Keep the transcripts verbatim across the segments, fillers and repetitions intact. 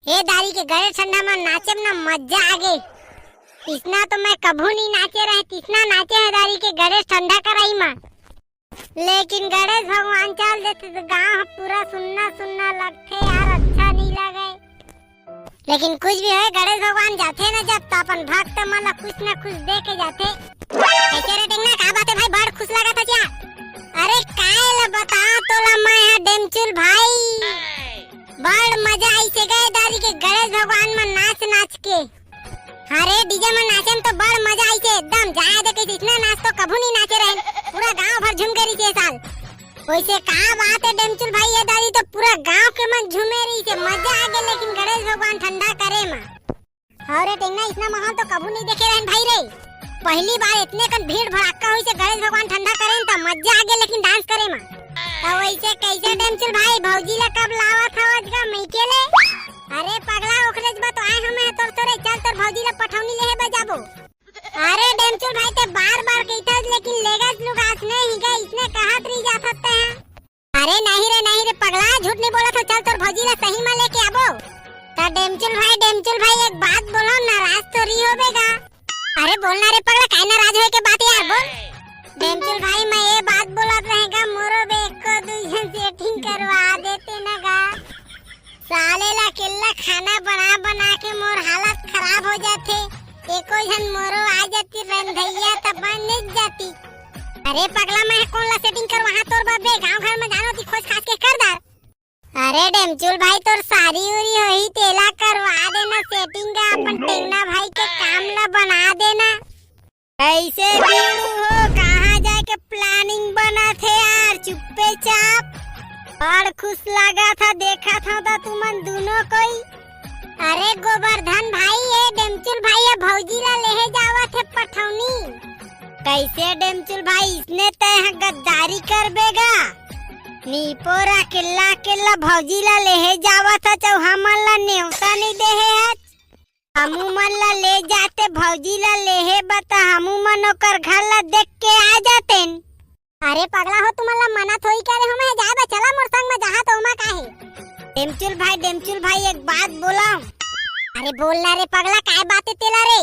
ए दारी के गणेश ठंडा म नाचे म ना मजा आ गे। इसना तो मैं कभू नहीं नाचे रहे, तिसना नाचे हे दारी के गणेश ठंडा कराई म। लेकिन गणेश भगवान चल देते तो गांव ह पूरा सुन्ना सुन्ना लगथे यार, अच्छा नहीं लगे। लेकिन कुछ भी होय, गणेश भगवान जाथे ना जब, तो अपन भक्त मन ला कुछ ना कुछ दे के जाथे। कैसे रे टेंगना, का बात हे भाई, बड़ खुश लगा था क्या? अरे काय ला बता तोला मैं हा डेमचुल भाई, बड़ मजा आइसे गा ए दारी के गणेश भगवान म नाच नाच के। अरे डीजे म नाचे म तो बड़ मजा आइसे एकदम, जाए दे कइसे, इसना नाच तो कभू नहीं नाचे रहे, पूरा गांव भर झूम गे रहिसे ए साल। वैसे का बात हे डेमचुल भाई, ए दारी तो पूरा गांव के मन झूमे रहिसे, मजा आ गे, लेकिन गणेश भगवान ठंडा करे म। अरे टेंगना, इसना माहौल तो कभू नहीं देखे रहन भाई रे। पहली बार इतने कन भीड़ भड़ाका होइसे गणेश भगवान ठंडा करे म, त मजा आ गे लेकिन डांस करे म। त वैसे कैसे डेमचुल भाई, भौजी ला कब लावत हव अजगा मइके ले? अरे पगला, ओखरेच बर तो आए हमें तोर तोरे, चल तोर भौजी ला पठौनी लेहे बर जाबो। अरे डेमचुल भाई, ते बार बार कहिथस लेकिन लेगस लुगास नहीं गा, इसने कहत रही जाथस ते। अरे नहीं रे, नहीं रे पगला, झूठ नहीं बोलत हंव, चल तोर भौजी ला सही म लेके आबो। त डेमचुल भाई, डेमचुल भाई, एक बात बोलंव, नाराज तो नहीं होबे गा? अरे बोल ना रे पगला, काय नाराज होए के बात हे यार, बोल। डेमचुल भाई, मैं ये बात बोलत रहेंव गा, मोरो बर एको दुई झन सेटिंग करवा देते ना गा। साले ला अकेल्ला खाना बना बना के मोर हालत खराब हो जाथे। एको झन मोरो आ जाती रंधइया त बन नहीं जाती। अरे पगला, मैं कोन ला सेटिंग करवाहां तोर बर बे, गांव घर म जानो ती खोज खाज के कर डार। अरे डेमचुल भाई, तोर सारी उरी होही तेला करवा देना सेटिंग गा, अपन टेंगना भाई के काम ला बना देना। कैसे बीड़ू हो, कहाँ जाए के प्लानिंग बनत हे यार, चुप्पे चाप। बड़ खुश लगा था, देखा था त तुमन दुनो कोई। अरे गोबरधन भाई, ए डेमचुल भाई, ए भौजी ला लेहे जावत हे पठौनी। कैसे डेमचुल भाई, इसने तय ह गद्दारी करबे गा? नीपोर अकेल्ला अकेल्ला भौजी ला लेहे जावत हच, हमन ला नेवता नहीं देहे हच। हमू मन ला ले जाते भौजी ला लेहे बर, त हमू मन ओकर घर ला देख के आ जातेन। अरे पगला हो, तुमन ला मना थोड़ी करे हो मैं, जाए बर चला मोर संग म, जहाँ तो ओमा का हे। डेमचुल भाई, डेमचुल भाई, एक बात बोलंव। अरे बोल ना रे पगला, काय बात हे तेला रे?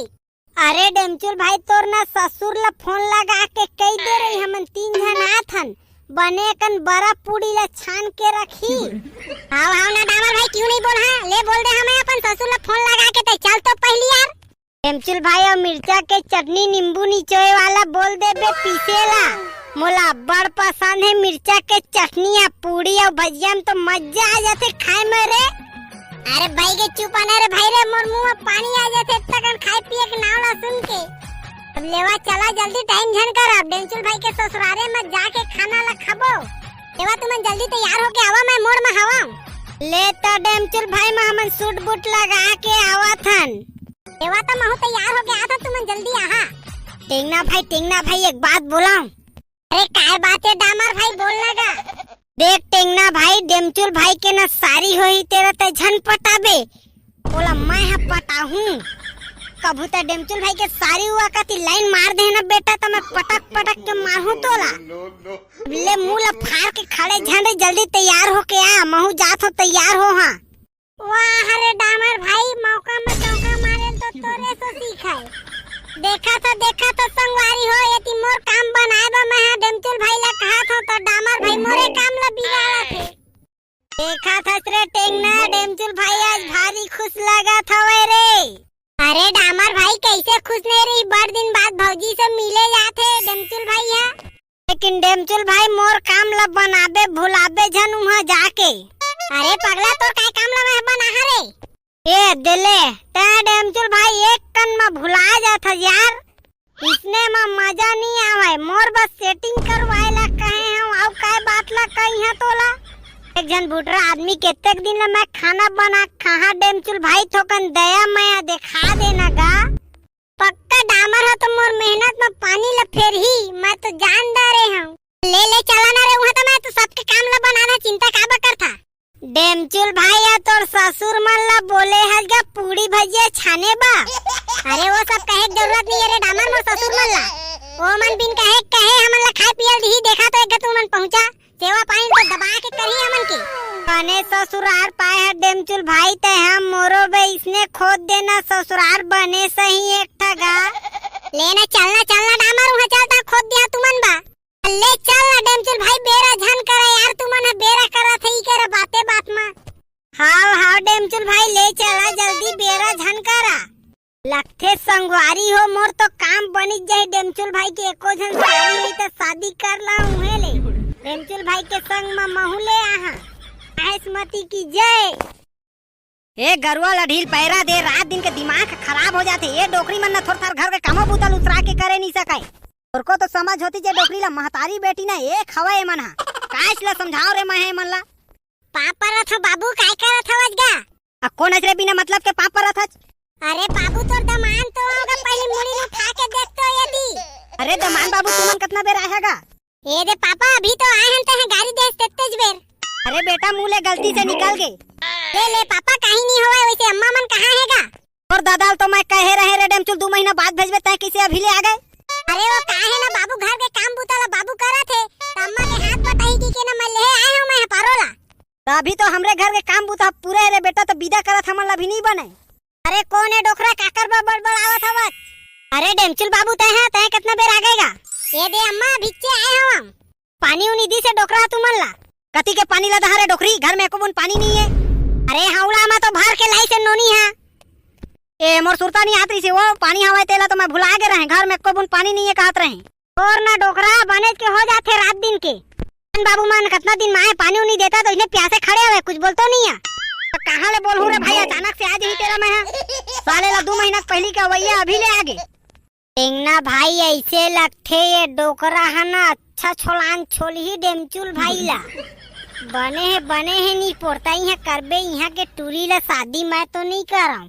अरे डेमचुल भाई, तोर ना ससुर ला फोन लगा के कहि दे रही, हमन तीन झन आत हन, बने कन बर्फ पूड़ी ला छान के रखही। हाव हाव ना डामर भाई, क्यों नहीं बोलहां, ले बोल दे हमें अपन ससुर ला फोन लगा के, ते चल तो पहली यार। डेमचुल भाई, अउ मिर्चा के चटनी, नींबू निचोए वाला बोल देबे पीसे ला। मोला अब्बड़ पसंद हे मिर्चा के चटनी, अउ पूड़ी अउ भजिया म तो मजा आ जाथे खाए म रे। अरे भाई के चुप आना रे भाई रे, मोर मुंह म पानी आ जाथे इतना कन खाए पिए के नाव ला सुन के। अब लेवा चला जल्दी, टाइम झन कर, अब डेमचुल भाई के ससुरारे म जाके खाना ला खाबो। लेवा तुमन जल्दी तैयार होके आवा, मैं मोड़ म हवंव। ले त डेमचुल भाई, म हमन सूट बूट लगा के आवत हन। एवा त महू तैयार होके आत हंव, तुमन जल्दी आहा। टेंगना भाई, टेंगना भाई, एक बात बोलंव। अरे काय बात हे डामर भाई, बोल ना गा। देख टेंगना भाई, डेमचुल भाई के ना सारी होही तेला, ते झन पटाबे, ओला मैं ह पटाहूं। कभू ते डेमचुल भाई के सारी हुआ कती लाइन मार दे ना बेटा, त मैं पटक पटक के मारहूं तोला। ले मुंह ला फार के खड़े झन रे, जल्दी तैयार होके आ, महू जात हंव तैयार होहां। वाह रे डामर भाई, मौका म चौका मारे तो तोरे से सीखे। देखा था, देखा था संगवारी हो, एती मोर काम बनाए बर मैं हा डेमचुल भाई ला कहा था, तो डामर भाई मोरे काम ला बिगाड़त हे। देखा था रे टेंगना, डेमचुल भाई आज भारी खुश लगा था रे। अरे डामर भाई, कैसे खुश नहीं रही, बड़ दिन बाद भौजी से मिले जात हे डेमचुल भाई हा। लेकिन डेमचुल भाई, मोर काम ला बनाबे भुलाबे झन उहाँ जाके। अरे पगला, तोर काय काम ला मैं बनाहा रे? ए देले, तैं डेमचुल भाई एक कन म भुला जात हस यार। इसने म मजा नी आवय। मोर बस सेटिंग करवाए ला कहे हंव, अउ काय बात ला कही हंव तोला? एक झन बुटरा आदमी केतेक दिन ला मैं खाना बना खाहा डेमचुल भाई, थोकन दया मया देखा देना गा। पक्का डामर ह तो मोर मेहनत म पानी ल फेरही, मैं तो जान डारे हंव। ले ले चला ना रे, उहाँ तो मैं तो सबके काम ल बनाना, चिंता काबर करथा? डेमचुल भाई ह तोर ससुर मन ल बोले हस गा पूड़ी भजिया छाने बा। अरे वो सब कहे के जरूरत नहीं हे रे डामर, मोर ससुर मन ला। ओ मन बिन कहे, कहे हमन ला खाए पियल दिही, देखा तो एक घ तुमन पहुँचा, सेवा पानी तो दबा के करही हमन के। बने ससुरार पाए ह डेमचुल भाई, तैं ह मोरो बर इसने खोद देना ससुरार बने सही एक ठा गा। ले ना, चल ना, चल ना डामर, उहाँ चल, तहाँ खोद दिहा तुमन बर। ले चल ना डेमचुल भाई, बेरा झन करा यार, तुमन ह बेरा करत हे, ई करा बाते बात मा। हाव, हाव डेमचुल भाई, ले चला जल्दी, बेरा झन करा। लगथे संगवारी हो, मोर तो काम बनिच जाही डेमचुल भाई के, एको झन सारी होही त शादी कर ला उहें ले। डेमचुल भाई के संग म महूँ ले आहा। महेश मती की जय। ए गरुआ ल ढील पैरा दे, रात दिन के दिमाग खराब हो जाथे। ए डोकरी मन न थोर थार घर के कामो बूता ल उसरा के करे नइ सकय। तोरको तो समझ होतिस जे डोकरी ल महतारी बेटी न एक हवय एमन ह। कायच ल समझाव रे मैं ह एमन ल। पाप परत हव बाबू, काय करत हवच गा? आ कोन हच रे बिना मतलब के पाप परत हच? अरे बाबू, तोर दमान तो होगा, पहली मुड़ी उठा के देख तो यदि। अरे दमान बाबू, तुमन कतना बेर आए ह गा? ए दे पापा, अभी तो आए हन, तैं ह गारी देस तेतेच बेर। अरे बेटा, मुँह ले गलती से निकल गे। ले, ले पापा, काहीं नइ होवय, वइसे अम्मा मन कहाँ हे गा? तोर ददा ल तो मैं कहे रहें रे डेमचुल, दू महीना बाद भेजबे, तैं कइसे अभी ले आ गे? अरे वो का हे ना बाबू, घर के काम बूता ला बाबू करत हे, त अम्मा के हाथ बटाही कहिके ना मैं लेहे आए हँव मैं ह पारो ला। त अभी तो हमरे घर के काम बूता पूरे हे रे बेटा, त बिदा करत हमन ला भी नइ बने। अरे कोन ए डोकरा, काकर बर बड़बड़ावत हवच? अरे डेमचुल बाबू, तैं ह, तैं कतना बेर आ गे गा? ए दे अम्मा, अभिच्चे आए हँव हम। पानी उनी दिस हे डोकरा ह तुमन ला? कति के पानी ला दहा रे डोकरी, घर में एको बूंद पानी नइ हे। अरे हौला म तो भर के लाइस हे नोनी ह। ए मोर सुरता नइ आत रहिस हे, वो पानी हवय तेला तो मैं भुला गे रहें, घर में एको बूंद पानी नइ हे कहत रहें। तोर ना डोकरा बनेच के हो जाथे रात दिन के। बाबू मन कतना दिन म आए, पानी उनी देता तो इसने प्यासे खड़े हवय, कुछ बोलतो नइ हे। त कहाँ ले बोलहूँ रे भाई, अचानक से आ जही तेला मैं ह। साले ला दू महीना के पहिली के अवइया अभी ले आ गे। टेंगना भाई, अइसे लगथे ये डोकरा ह ना अच्छा छोलान छोलही डेमचुल भाई ला। बने हे, बने हे, नइ पोरता इहाँ करबे, इहाँ के टूरी ला शादी मैं तो नइ करँव।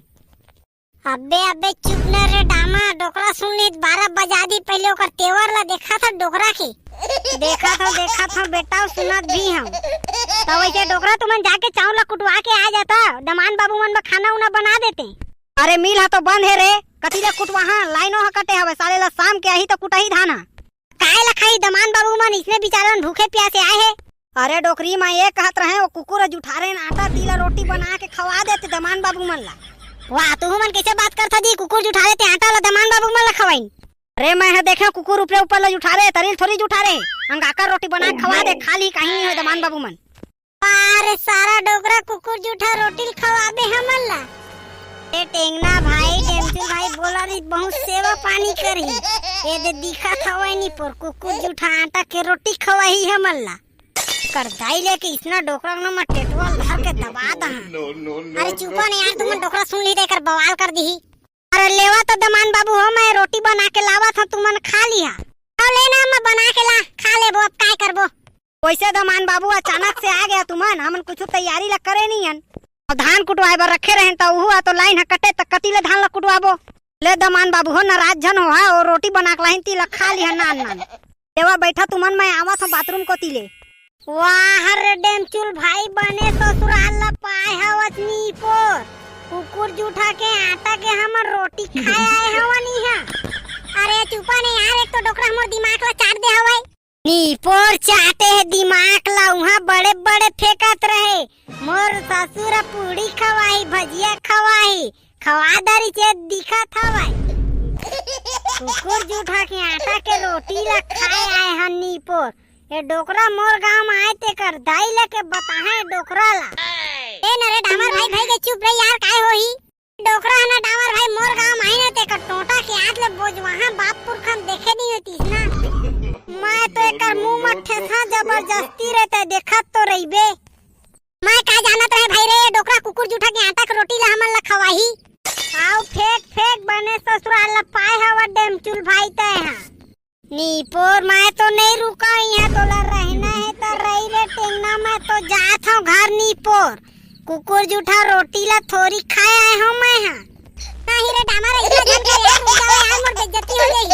अबे, अबे, चुप न रे डामा, डोकरा सुन लिही त बारह बजा दिही, पहिले ओकर तेवर ला देखत हँव डोकरा के। देखत हँव, देखत हँव बेटा, सुनत भी हँव। त वइसे डोकरा तुमन जाके चाउर ला कुटवा के आ जाता, दमान बाबू मन बर खाना उना बना देते। अरे मिल ह तो बंद हे रे, कति ले कुटवाहा, लाइनो ह कटे हवय, साले ला शाम के आही त कुटाही धान ह। काय ल खाही दमान बाबू मन, इसने बिचारा मन भूखे प्यासे आए हे। अरे डोकरी, मैं ये कहत रहें, वो कुकुर जुठारे न आटा, तिला रोटी बना के खवा देते दमान बाबू मन ला। वाह, तुहू मन कइसे बात करथा जी, कुकुर जुठारे ते आटा ला दमान बाबू मन ला खवाइन। अरे मैं ह देखेंव कुकुर ऊपरे ऊपर ला जुठारे, तरी ल थोरी जुठारे, अंगाकर रोटी बना के खवा दे, खा लिही, काहीं नइ होय दमान बाबू मन। अरे सारा डोकरा कुकुर जुठा रोटी ल खवाबे हमन ला। ए टेंगना भाई, डेमचुल भाई बोला रही बहुत सेवा पानी करही। ए दे दिखत हवय नी पोर कुकुर जुठा आटा के रोटी खवाही हमन ला। कर दाई लेके इसना डोकरा न मैं टेटवा ल धर के दबा दहा। अरे चुपा नहीं यार, तुमन डोकरा सुन लिही त एकर बवाल कर दिही। अरे लेवा तो दमान बाबू हो, मैं रोटी बना के लावत हँव, तुमन खा लिहा। अउ लेना, मैं बना के ला, खा लेबो, अब काय करबो। वइसे दमान बाबू अचानक से आ गे तुमन, हमन कुछु तैयारी ला करे नइ हन। अउ धान कुटवाए बर रखे रहेन त उहू ह तो लाइन ह कटे त कति ले धान ला कुटवाबो। ले दमान बाबू हो, नाराज झन होहा, ओ रोटी बना के लाहिन तिला खा लिहा नान नान। लेवा बइठा तुमन, मैं आवत हँव बाथरूम कोति ले। वाह रे डेमचुल भाई, बने ससुरार ला पाए हवच नीपोर। कुकुर जुठा के आटा के हमन रोटी खाए आए हवन इहाँ। अरे चुपा नहीं यार, एक तो डोकरा हमर दिमाग ला चाट दे हवय। नीपोर चाटे हे दिमाग ला, उहाँ बड़े बड़े फेंकत रहे। मोर ससुर ह पूड़ी खवाही, भजिया खवाही, खवा दरी चेत दिखत हवय। कुकुर जुठा के आटा के रोटी ला खाए आए हन नीपोर। ए डोकरा मोर गांव म आए तेकर दाई लेके बताहे डोकरा ला। ए न रे डामर भाई, भाई के चुप रे यार, काय होही? डोकरा ह ना डामर भाई मोर गांव म आही ना तेकर टोंटा के आज ले बोजवाहा बाप पुरखन देखे नइ होतिस ना। मैं तो एकर मुंह म ठेसा जबरदस्ती रे, तैं देखत तो रहिबे। मैं का जानत रहे भाई रे, डोकरा कुकुर जुठा के आटा के रोटी ला हमन ला खवाही। आउ फेंक फेंक बने ससुरार ला पाए हवा डेमचुल भाई तैं हा। नीपोर, मैं तो नइ रुका इहाँ, तोला रहना हे त रही रे टेंगना, मैं तो जात हँव घर नीपोर। कुकुर जुठा रोटी ला थोरी खाए आए हँव मैं हा। नहीं रे डामर, इतना झन कर यार, रुक जाओ यार, मोर बेइज्जती हो जाही।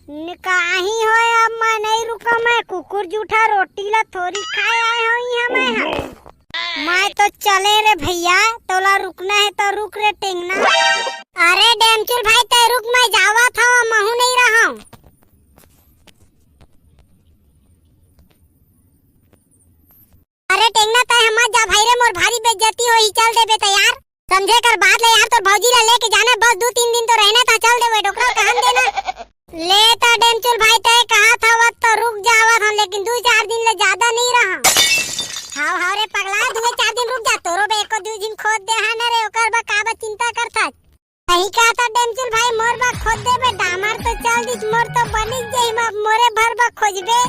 न-, काहीं होय, अब मैं नइ रुका, मैं कुकुर जुठा रोटी ला थोरी खाए आए हँव इहाँ मैं हा। मैं तो चले रे भइया, तोला रुकना हे त रुक रे टेंगना। अरे डेमचुल भाई, तैं रुक, मैं जावत हँव, महूँ नइ रहँव। अरे टेंगना तय हम मत जा भाई रे, मोर भारी बेइज्जती होही, चल देबे त यार। समझे कर बात ले यार, तोर भौजी ला लेके जाना, बस दू तीन दिन तो रहना था, चल देबे डोकरा कहन देना। ले ता डेमचुल भाई तय कहा था वत तो रुक जावत हम, लेकिन दू चार दिन ले ज्यादा नहीं रहा। हाव हाव रे पगला, दू चार दिन रुक जा, तोरो बे एको दू दिन खोद दे है ना रे, ओकर बा का बा चिंता करथा। सही कहा था डेमचुल भाई, मोर बा खोद देबे, डामर तो चल दिस, मोर तो बनिस जही मा, मोरे भर बा खोजबे।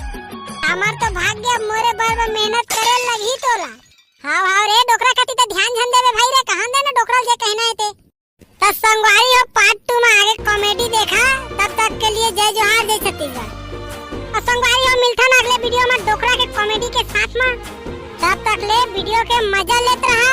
डामर तो भाग गया, मोरे भर बा मेहनत करे लगही तोला। हाव हाव रे, डोकरा कति त ध्यान झन देबे भाई रे, कहन देना डोकरा ल जे कहना हे ते। त संगवारी हो, पार्ट टू में आगे कॉमेडी देखा, तब तक के लिए जय जोहार, जय छत्तीसगढ़। और संगवारी हो, मिलथन अगले वीडियो में डोकरा के कॉमेडी के साथ में। तब तक ले वीडियो के मजा लेत रहा।